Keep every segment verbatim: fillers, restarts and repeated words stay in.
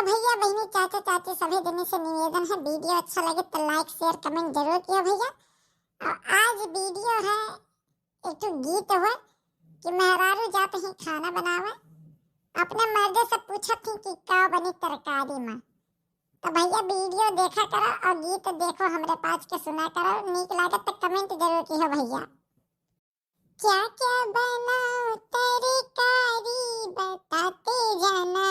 भइया, बहिनी, चाचा, चाची, सभी जने से निवेदन है, video अच्छा लगे तो like, share, comment जरूर किहो भइया। और आज video है, एक ठो गीत हुआ कि मेहरारू जात ही खाना बनावे, अपने मर्दे से पूछत ही कि का बनी तरकारी में। तो भइया, video देखा करो और गीत देखो, हमरे पास के सुना करो, नीक लागत तो comment जरूर किहो भइया। क्या क्या बनाओ तरकारी बताते जाना,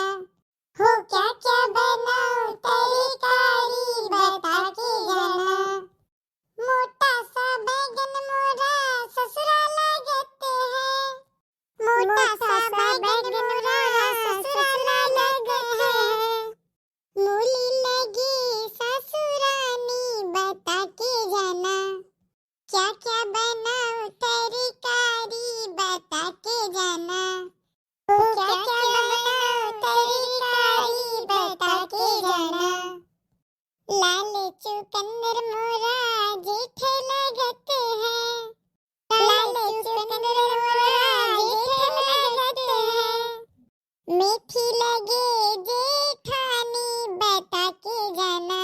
हो क्या क्या बनाओ तरकारी बता के जाना। मोटा सा बैगन मोरा ससुरा लगत है, मोटा सा बैगन मोरा ससुरा लगत है। मूली लगे ससुरानी बता के जाना, क्या क्या बनाओ तरकारी बता के जाना, ओ क्या क्या बनाओ तरकारी बता के जाना। लाल चुकंदर मोरा जेठ लगत है, लाल चुकंदर मोरा जेठ लगत है। मीठी लगे जेठानी बता के जाना,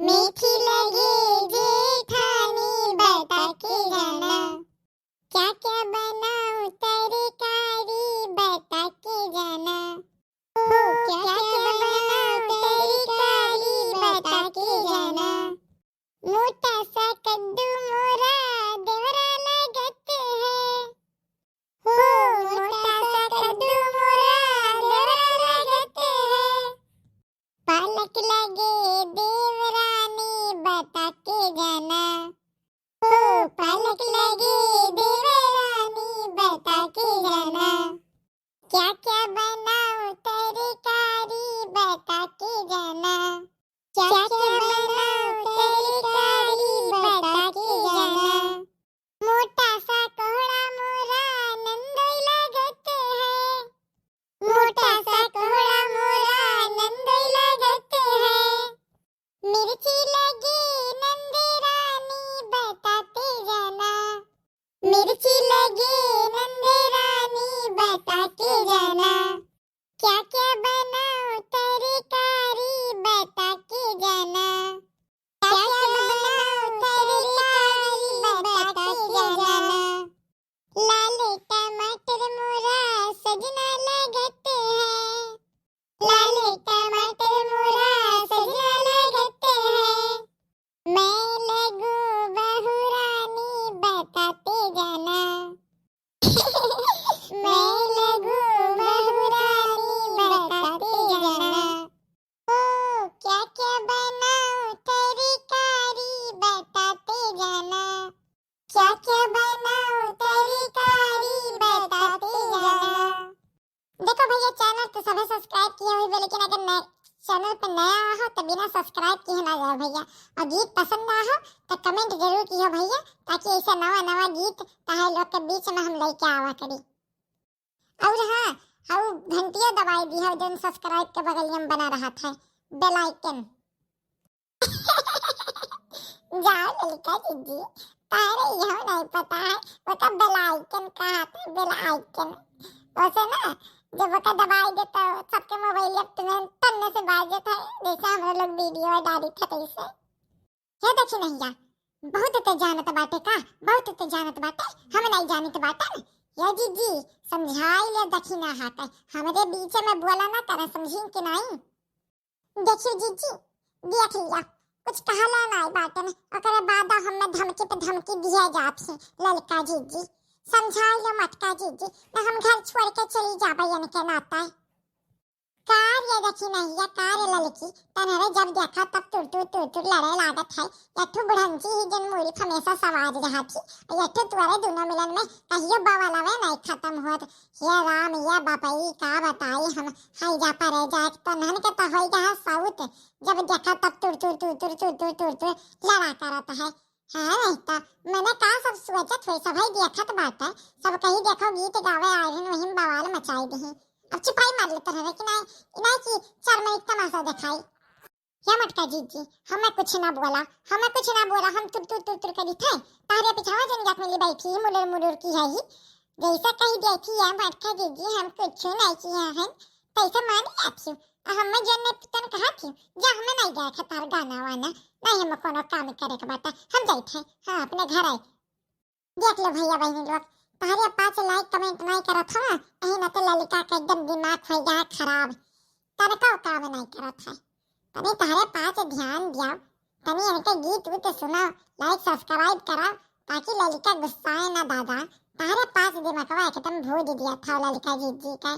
मीठी लगे जेठानी बता के जाना। क्या क्या बनाओ तरकारी बता के जाना, हो क्या क्या बनाओ तरकारी बता के जाना। मोटा सा कद्दू मोरा देवरा लगत है, हो मोटा सा कद्दू मोरा देवरा लगत है। पालक लगे देवरानी बता के जाना, हो पालक लगे देवरानी बता के जाना। क्या क्या बनाओ तरकारी बता के जाना, क्या क्या बनाओ तरकारी बता के जाना। मोटा सा कोहड़ा मोरा नंदोई लगत है, मोटा सा कोहड़ा मोरा नंदोई लगत है। मिर्ची लगे नंदरानी बता के जाना, मिर्ची लगे नंदरानी बता के जाना। क्या क्या बनाओ तरकारी बता के जाना, क्या क्या बनाओ तरकारी बता के जाना। लाल टमाटर मोरा सजना लगत है, लाल टमाटर मोरा सजना लगत है। मैं लगू बहुरानी बता के जाना, मैं लगू बहुरानी बता के जाना। ओ क्या क्या बनाओ तरकारी बता के जाना, क्या क्या बनाओ तरकारी बता के जाना। देखो भइया, channel तो सभे subscribe किहे होइबे, लेकिन अगर नए, channel पे नया हो तो बिना subscribe किहे ना जाओ भइया। और गीत पसंद ना हो तो comment जरूर किहो भइया, ताकि ऐसा नवा नवा गीत तहार लोग के बीच में हम लेके आवा करी। और हाँ, हऊ घंटिया दबाई दिहो, जौन subscribe के बगलिया में बना रहत है, bell icon। जाओ ललका जीजी, तारे इहो नहीं पता है, ओका bell icon कहा था, bell icon। वैसे ना, जब ओका दबाई दे तो सबके mobile तुरंत टन्न से बाज जाता है, जैसे हम लोग video डाली था तैसे। हे देखी नहिया, बहुत ते जानत बाटे का, बहुत ते जानत बाटे, हम नहीं जानित बाटन। या जीजी, समझाई ले दखिना हाथे, हमरे बीच में बोला ना करे, समझिन कि नहीं? देखियो जीजी, देख लिया, कुछ कहला नहीं बाटन, ओकरे बाद हमें धमकी पे धमकी दिया जात है। ललका जीजी, समझाई लो मटका जीजी, ना हम घर छोड़ के चली जाबे इनके नाते। का रे दखिनहिया, का रे ललकी, तनहरे जब देखा तब तुर तुर तुर तुर लड़े लागत है। एक ठो बुढ़ंची ही जन मूड़ी फमेसा सवार रहा थी, और एक ठो तुअरे दोनों मिलन में कहियो बवालवे नहीं खत्म होत। हे राम, ये बपई का बताई हम, हाय जा परे जाए, तनहन के तो होई गया साउत, जब देखा तब तुर तुर तुर तुर तुर तुर तुर तुर लड़ा करत है। हाँ, नहीं तो मने का सब सोचत होई, सभई देखत बाटे, सब कही देखो गीत गावे आए रहन, वही में बवाल मचाई दही। अब चुपाई मार लेते रहे कि नहीं, नहीं कि चार मिनट तमाशा दिखाई। या मटका जीजी, हमें कुछ ना बोला, हमें कुछ ना बोला, हम तुर तुर तुर तुर करी थे, तारे पिछावा जन जात मिली बैठी ही, मुलुर मुलुर की है ही, जैसा कही देखी या मटका जीजी, हम कुछ नहीं किया है, तैसे मान जाती हूँ। आ हमें जन नहीं तन कहा थी, जा हमें नहीं गाए खतार गाना वाना, नहीं हमें कोनो काम करे के बाटा, हम जाइत है, हाँ अपने घर आए। देख लो भैया बहनी लोग, तहरे पास लाइक कमेंट नहीं करत हवा, यही नाते ललिका का एकदम दिमाग हो गया है खराब, तनका काम नहीं करत है। तनी तहरे पास ध्यान दिया, तनी इनके गीत उत सुनाओ, लाइक सब्सक्राइब कराओ, ताकि ललिका गुस्साए ना दादा। तहरे पास दिमागवा एकदम भूज दिया था ललिका जीजी का।